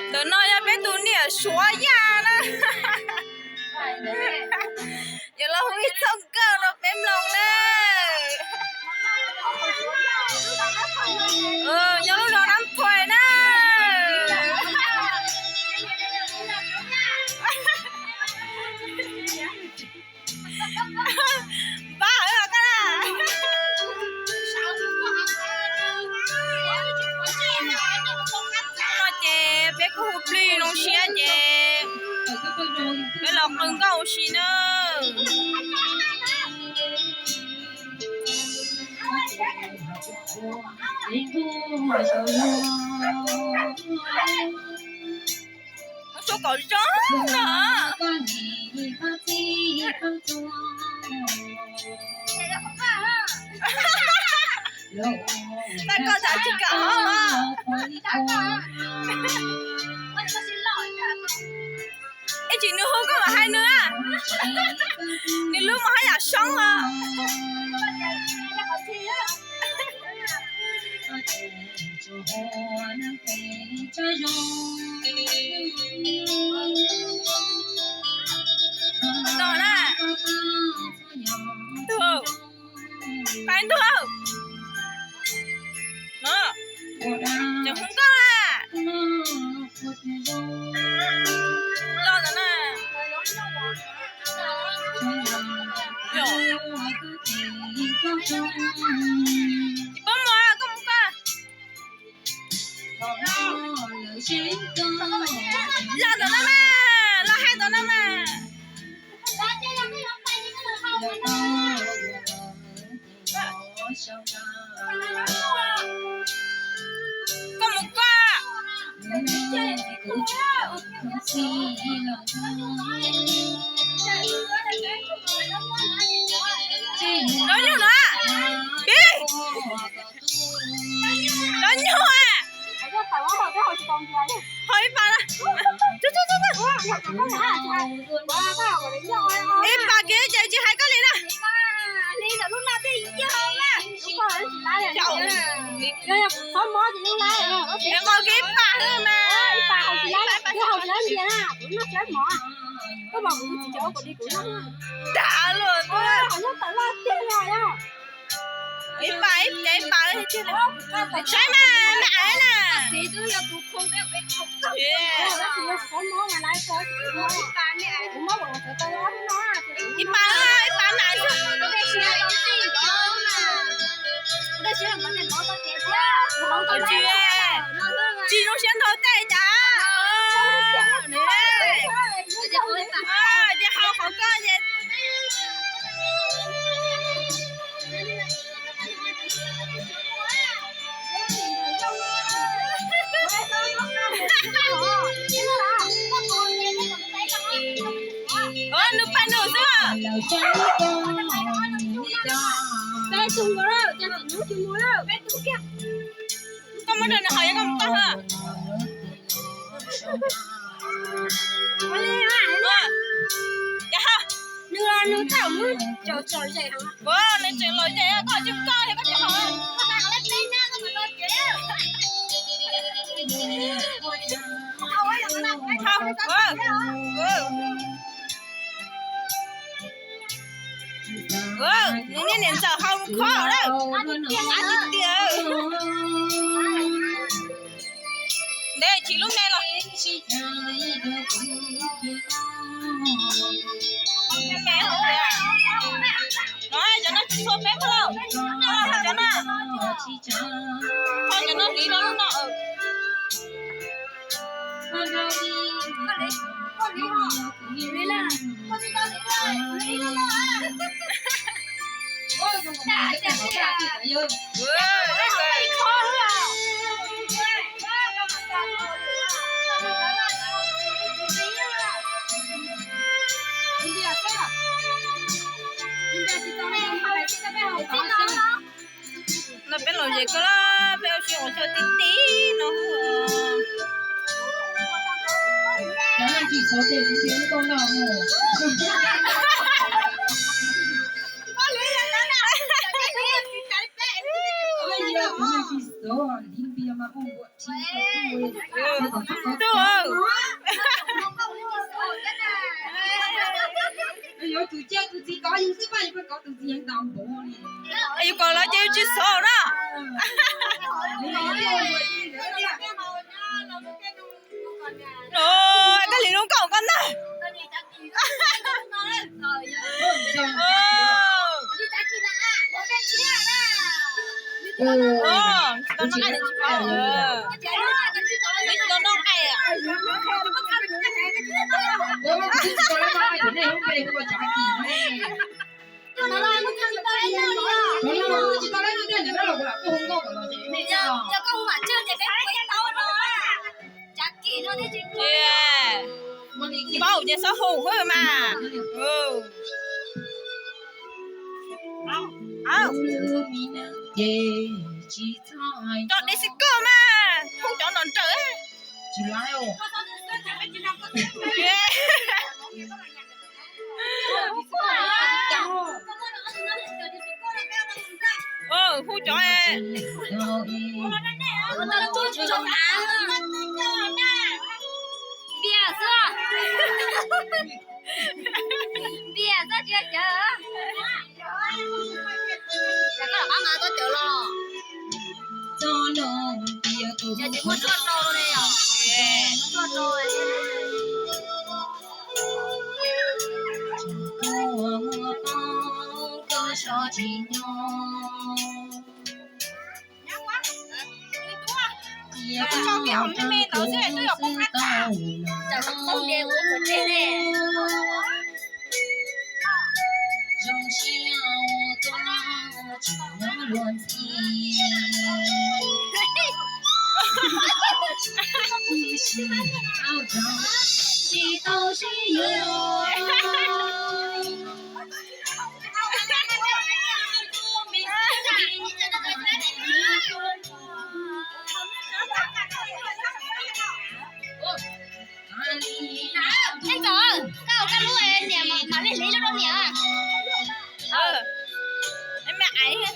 Ntawm no yog peb tus niam Suav Yaj na. Yuav los hu ib txoj nkauj rau peb mloog na. Nyob lub zos Nab Thuais na. Npab hawv os koj na. No ces peb kuj hu plig zoo siab ces peb los qw nkauj ua si na. Suab kom zoo no. Tag koj tsis kam hov. Ib tsis nws hu koj mam hais nws, nws lub mas haj yam soob os. No na. Tug, pab ntug. No, tseem hu nkauj na. Los ntawm na. Tsis paub mus, koj mus koj. Los ntawm no mas, los hais ntawm no mas. Koj mus koj. Los nyuj no. Ib, los nyuj a. Ho ib pas na. Ib pas kiag ces tsis hais koj li na. Nqos kiag ib pas xwb mas. Dag luaj. Ib pas ib pas, ib pas. Saib mas, mas na. Ib pas, ib pas mas xwb. Tsis, tsis zoo siab ntaus tej cas. Ces haus qhov koj ces. Nws pab nws xwb. Koj muab rau nws haus, yog koj mus toj hauv. Ces haus. Nws, nws txawm mus tsom tsom zem. Ua, nws tseem lom zem, koj tsis koj, yog koj tsis haus. Haus, ua. Nws niag niam ntxawm haus khob lawm. Tiag tiag. Ntev tsis lub me los. No cov no tsis txhua peb pab lauj. Cov no, cov no hliv rau lub no. No peb lom zem kawg lawm, peb ua si ua cov tib tib no. Cov no tsis txhua tes tsis txhua lub koj noj mus. Tub, yuav tus cia tus txiv kov yus xwb, pab yus kov tus txiv yeej tau npaum li. Yus kov los ces yus tsis xov na. Koj li lub nkauj koj ntag. Paub ces txhob hu xwb mas. Cov dej xi koj mas hu cov no nrawm. Hu cov npias xwb, npias xwb tsis cawv. Koj los qab mas tuaj cawv los. Yog tsis muaj tshuaj rau li os. Muaj tshuaj rau. Koj tso kiag me me ntawd xwb, twb yog poob qab tag. Tsam poob ntiag ua kuv tseg ne. Ej, koj, koj lub niam mam li hliv rau niam. Me aiv.